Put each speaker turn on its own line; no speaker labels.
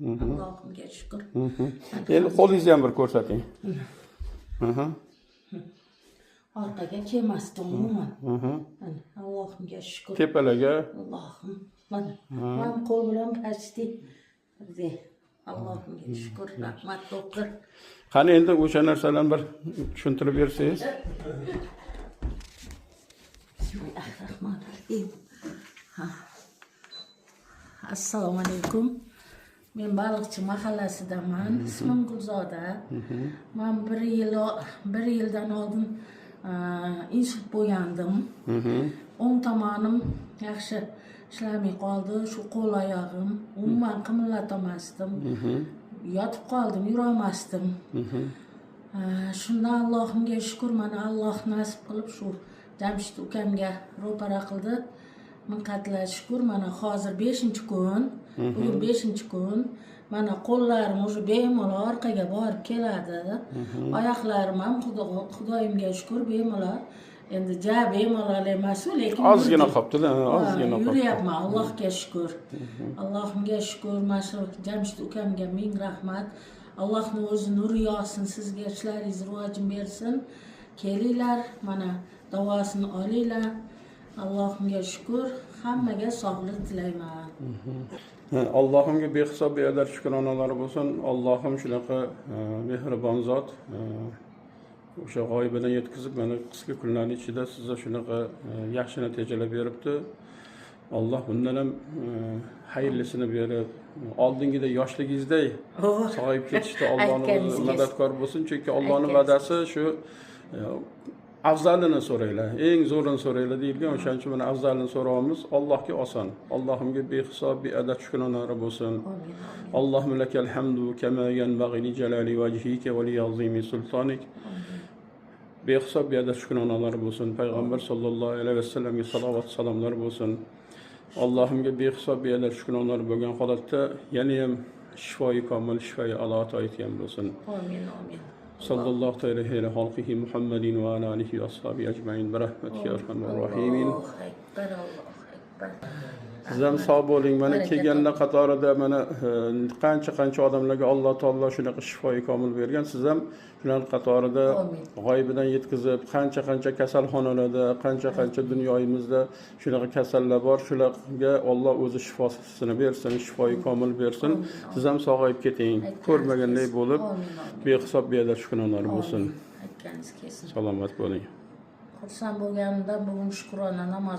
Allohimga shukur.
Endi qo'lingizni ham bir ko'rsating.
Orqaga kelmasdi umuman. Mana, Allohimga shukur.
Tepalarga.
Allohim. Mana, man qo'l bilan почти. Allohimga shukur. Rahmat, doktor.
Qani, endi o'sha narsalarni bir tushuntirib bersangiz.
Bismillahirrohmanirrohim. Ha. Assalomu alaykum. Men Baliqchi mahallasidaman. Ismim Gulzoda. Man bir yildan oldin insult bo'lgandim. O'ng tomonim yaxshi ishlamay qoldi. Shu qo'l oyog'im umuman qimillatolmasdim. Yotib qoldim, yurolmasdim. Shunda Allohimga shukur, mana Alloh nasib qilib shu Jamshid ukamga ro'para qildi. Ming qatla shukur, mana hozir 5-kun, bugun 5-kun. Mana qo'llarim уже bemalol orqaga borib keladi. Oyoqlarim ham Xudoyimga shukur, bemalol. Endi ja bemalol emas-u, lekin
Ozgina
yurdim.
qolibdi-da, ozgina
Ha,
qolibdi.
Yuryapman, Allohga shukur. Allohimga shukur, mana shu Jamshid ukamga ming rahmat. Allohni o'zi nuri yog'sin sizga, ishlaringiz rivojin bersin. Kelinglar, mana davosini olinglar. Allohimga shukur, hammaga sog'lik tilayman.
Ha, Allohimga behisob beadad shukronalar bo'lsin. Allohim shunaqa mehribon zot. O'sha g'oyibidan yetkazib, mana qisqa kunlarning ichida sizga shunaqa yaxshi natijalar beribdi. Alloh bundan ham xayrlisini berib, oldingidek yoshligingizday sog'ayib ketishda Allohni
Aytganingiz
o'zi
kelsin.
madadkor bo'lsin. Chunki Allohning
Aytganingiz
va'dasi shu afzalini so'ranglar, eng zo'rini so'ranglar deyilgan. O'shaning uchun mana afzalini so'rayapmiz. Allohga oson. Allohimga behisob beadad shukronalar bo'lsin.
Amin, amin.
اللهم لك الحمد كما ينبغي لجلال وجهك ولعظيم سلطانك. Behisob beadad shukronalar bo'lsin. Payg'ambar sollallohu alayhi vasallamga salovat salomlar bo'lsin. Allohimga behisob beadad shukronalar bo'lgan holatda yana ham shifoi komil, shifoi a'lo ato etgan bo'lsin.
Amin, amin.
صلى الله تعالى على خلقه محمد وعلى آله وأصحابه أجمعين برحمتك يا أرحم الراحمين.
Allohu akbar, Allohu akbar.
Siz ham sog' bo'ling. Mana
Baraka.
Kelganlar qatorida mana qancha qancha odamlarga Alloh taolo shunaqa shifoi komil bergan. Siz ham shularning qatorida
Amin.
g'oyibidan yetkazib, qancha qancha kasalxonalarda, qancha qancha dunyoyimizda shunaqa kasallar bor, shularga Alloh o'zi shifosini bersin, shifoi komil bersin. Siz ham sog'ayib keting.
Aytganingiz
Ko'rmaganday
kelsin.
Bo'lib,
Amin, amin.
behisob beadad shukronalar bo'lsin.
Amin. Aytganingiz kelsin.
Salomat bo'ling.
Xursand bo'lganimdan bugun shukrona namoz